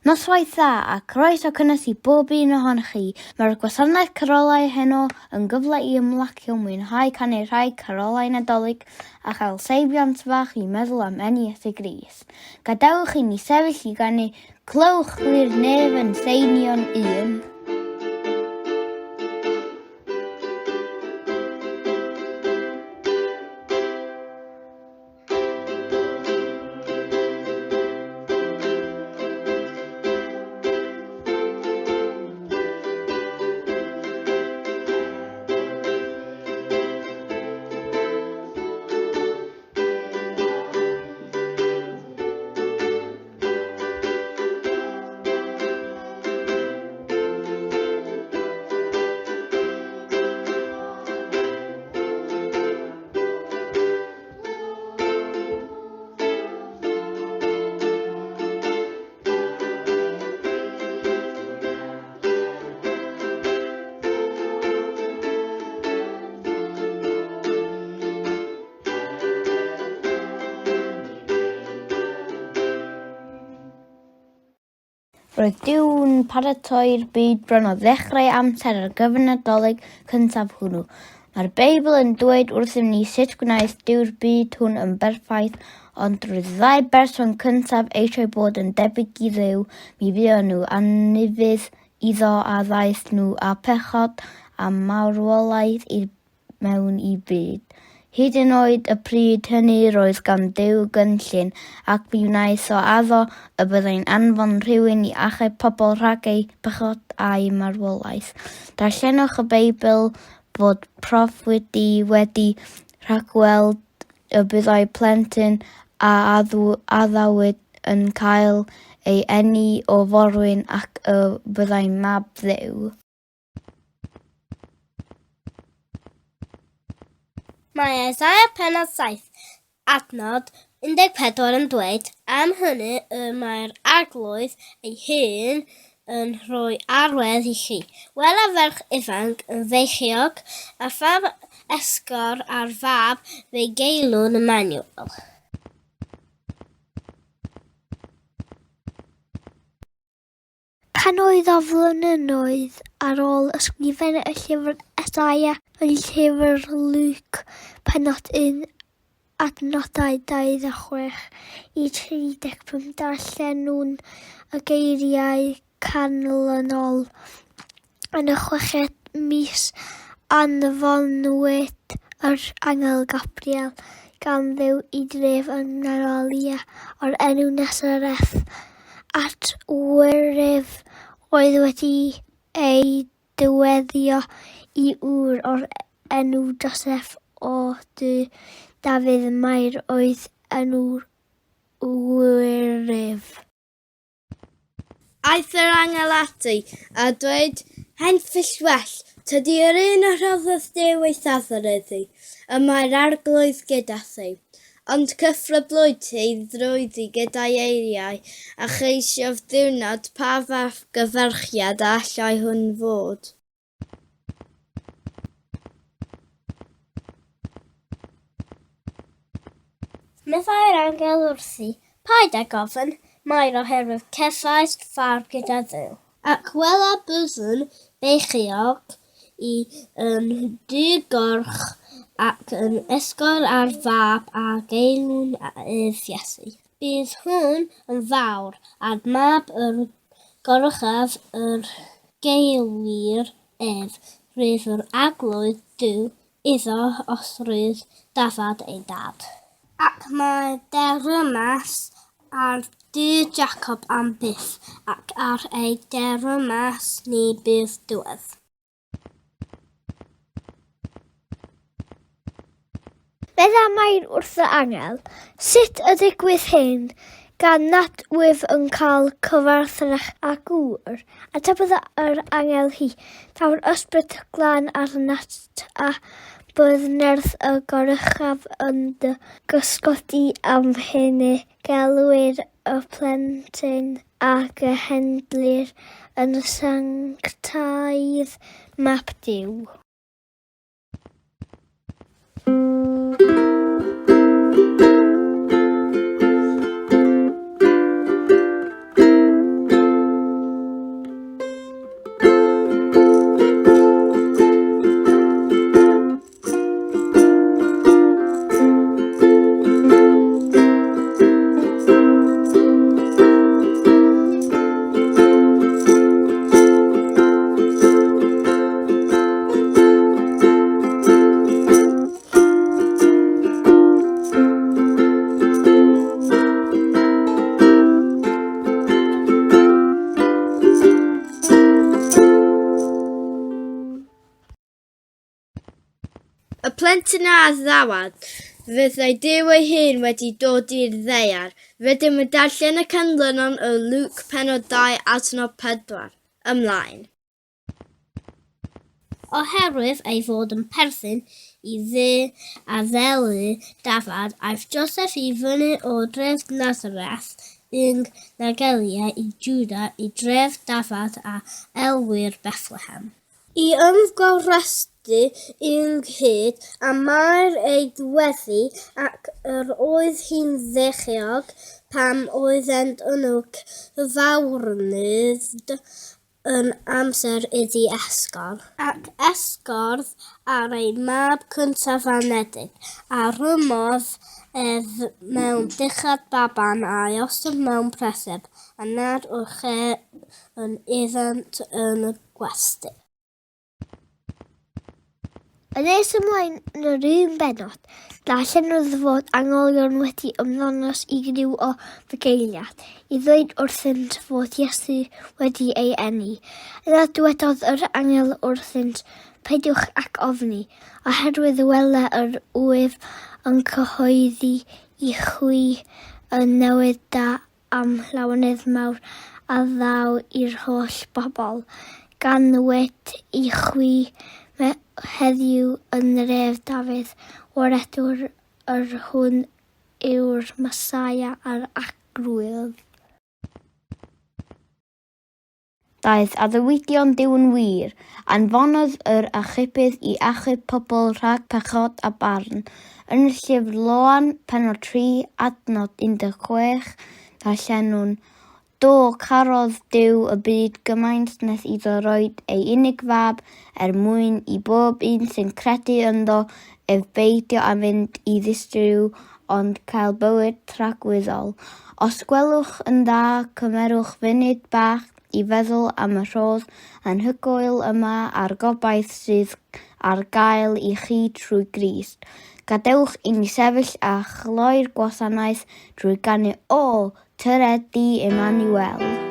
Noswaith dda a croeso cynnes i bob un ohonoch chi. Mae'r gwasanaeth carolau heno yn gyfle i ymlacio, mwynhau canu rhai carolau Nadolig a chael seibiant fach i meddwl am eni Iesu Grist. Gadewch i ni sefyll i ganu Clywch chwi'r nef yn seinio'n un. Roedd Duw'n paratoi'r byd bron o ddechrau amser ar gyfer Nadolig cyntaf hwnnw. Mae'r Beibl yn dweud wrthym ni sut gwnaeth Duw'r byd hwn yn berffaith, ond drwy'r ddau berson cyntaf eisiau bod yn debyg i Dduw, mi fuon nhw anufudd iddo a ddaeth nhw â phechod a marwolaeth i'r mewn i byd. Hyd yn oed y pryd hynny roedd gan Dduw gynllun, ac mi wnaeth o addo y byddai'n anfon rhywun i achub pobl rhag eu pechod a'u marwolaeth. Darllenwch y Beibl fod proffwydi wedi rhagweld y byddai plentyn a addawyd yn cael ei eni o forwyn ac y byddai'n mab Dduw. Mae Eseia pennod 7, adnod 14 yn dweud, Am hynny y mae'r Arglwydd ei hun yn rhoi arwedd i chi. Wele ferch ifanc yn feichiog, a fab esgor ar fab, fe'i geilwn Emmanuel. Cannoedd o flynyddoedd ar ôl ysgrifennu y llyfr Eseia, yn llyfr Luc, pennod 1, adnodau 26 i 35, darllenwn y geiriau canlynol, Yn y chweched mis anfonwyd yr angel Gabriel gan Dduw i dref yng Nghalilea o'r enw Nasareth, at wyryf oedd wedi ei dyweddio i ŵr o'r enw Joseff o dŷ Dafydd. Mair oedd enw'r wyryf. Aeth yr angel ati, a dweud, Henffych well, tydi yr un a rhoddodd Duw ei ffafr iddi, y mae'r Arglwydd gyda thi. Ond cyffryblwyd hi drwyddi gyda'i eiriau, a cheisiodd ddiwrnod pa fath gyfarchiad a allai hwn fod. Meddai'r angel wrthi, Paid ag ofn, Mair, oherwydd cefaist fab gyda Dduw. Ac wele byddwn beichiog i yn dy gorff ac yn esgor ar fab a geilwn ef Iesu. Bydd hwn yn fawr, a'r mab yr goruchaf yr Gelwir ef, rhydd yr Arglwydd Duw iddo os rhydd dafad ei dad. Ac mae deyrnas ar dŷ Jacob am byth, ac ar ei deyrnas ni bydd diwedd. Medda Mair wrth y angel, Sut y digwydd hyn, gan nad wyf yn cael cyfathrach â gŵr? Atebodd yr angel hi, Daw'r Ysbryd Glân arnat, a bydd nerth y Goruchaf yn dy gysgodi am hynny. Gelwir y plentyn a gehendlir yn sanctaidd Mab Duw. plentyn a addawad, fyddai Duw ei hun wedi dod i'r ddaear. Rydym yn darllen y canlynol o Luc pennod 2 adnod 4. Ymlaen. Oherwydd ei fod yn perthyn i ddu a ddelu dafad, aeth Joseff i fyny o dref Nazareth yng Nghalilea i Jwda i dref dafad a elwir Bethlehem. I ymgorffestu ynghyd â Mair ei gweddi, ac yr oedd hi'n feichiog pan oeddent yn y cyfarfod yn amser iddi esgor. Ac esgordd ar ei mab cyntaf-anedig, a rwymodd ef mewn dillad baban, a'i osod mewn preseb, a nad oedd lle yn iddynt yn y gwesty. Yn nes ymlaen yn yr un bennod, darllenodd fod angolion wedi ymddangos i griw o fugeiliaid i ddweud wrthynt fod Iesu wedi ei eni. Yna dywedodd yr angel wrthynt, Peidiwch ac ofni, oherwydd wele yr wyf yn cyhoeddi i chwi y newydd da am lawenydd mawr a ddaw i'r holl bobl, gan ddweud i chwi heddiw yn nref Dafydd, waredwr yr hwn yw'r Mesaia a'r Arglwydd. Daeth addewidion Duw yn wir. Anfonodd yr Achubydd i achub pobl rhag pechod a barn. Yn y llyfr Ioan, pennod 3, adnod 16, darllenwn, Do, carodd Duw y byd gymaint nes iddo roid ei unig fab er mwyn i bob un sy'n credu ynddo ef beidio â mynd i ddistryw ond cael bywyd tragwyddol. Os gwelwch yn dda, cymerwch funud bach i feddwl am y rhodd anhygoel yma a'r gobaith sydd ar gael i chi trwy Grist. Gadewch i ni sefyll a chloi'r gwasanaeth drwy ganu O, Tyred di, Emmanuel.